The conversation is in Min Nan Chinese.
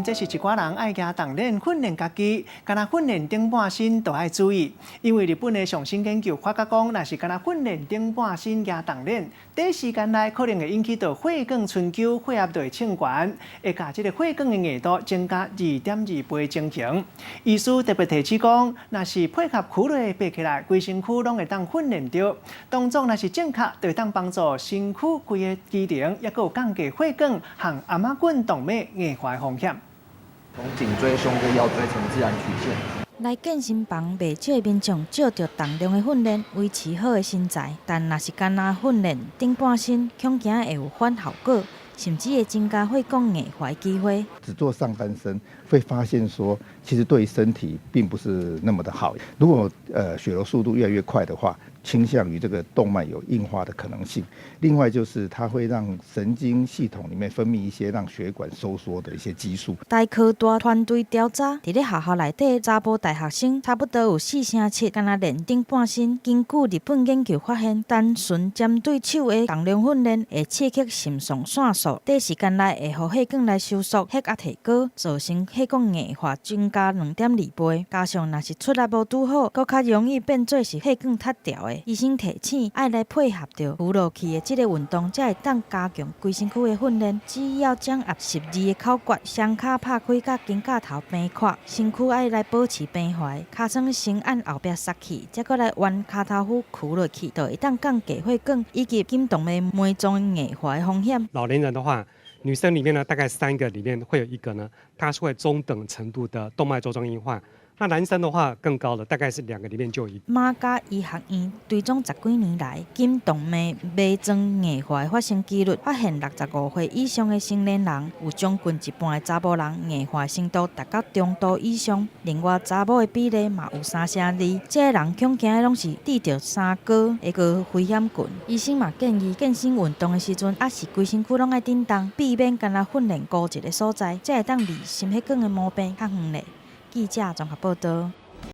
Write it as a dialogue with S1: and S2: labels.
S1: 這是一寡人愛舉重練訓練家己，敢若訓練頂半身都愛注意，因為日本的上新研究發覺講，若是干焦訓練頂半身舉重練，短時間內可能會引起著血管春秋，血壓就會衝懸，會共這个血管的硬度增加2.2倍情形。醫師特別提醒講，若是配合屈落爬起來，規身軀攏會當訓練著，動作若是正確，就會當幫助身軀規个機能，抑閣有降低血管和頷仔頸動脈硬化的風險。
S2: 從頸椎、胸椎、腰椎呈自然曲線。
S3: 來健身房袂少的民眾藉著重量的訓練維持好的身材，但若是干焦訓練頂半身，恐驚會有反效果，甚至會增加血管硬化的機會。
S4: 只做上半身，會發現說，其實對身體並不是那麼的好。如果血流速度越來越快的話，傾向於這個動脈有硬化的可能性。另外就是它會讓神經系統裡面分泌一些讓血管收縮的一些激素。
S3: 台科大團隊調查，佇咧學校內底查埔大學生，差不多有4成7干焦練頂半身。根據日本研究發現，單純針對手的重量訓練，會刺激腎上腺素，短時間內會予血管來收縮，血壓提高，造成血管硬化增加2.2倍。加上若是出力無拄好，閣較容易變做是血管塌掉的。醫生提醒，愛來配合著屈落去的這个運動，才會當加強規身軀的訓練。只要掌握12个口訣，雙跤拍開佮肩胛頭平闊，身軀愛來保持平滑，尻川先按後壁縮去，再閣來彎跤頭趺屈落去，就會當降低血管以及頸動脈門狀硬化的風險。
S5: 老年人的話，女生裡面呢，大概三個裡面會有一個呢，它是會中等程度的動脈粥狀硬化。那男生的話更高了，大概是兩個裡面就一個。
S3: 馬偕醫學院追蹤十幾年來，頸動脈門狀硬化的發生幾率，發現65歲以上的成年人，有將近一半的查埔人硬化程度達到中度以上。另外，查某的比例嘛有3成2，這个人恐驚的攏是佇著三高的高危險群。醫生嘛建議，健身運動的時陣，抑是規身軀攏愛振動，避免干焦訓練孤一个所在，才會當離心血管的毛病較遠咧。記者綜合報道。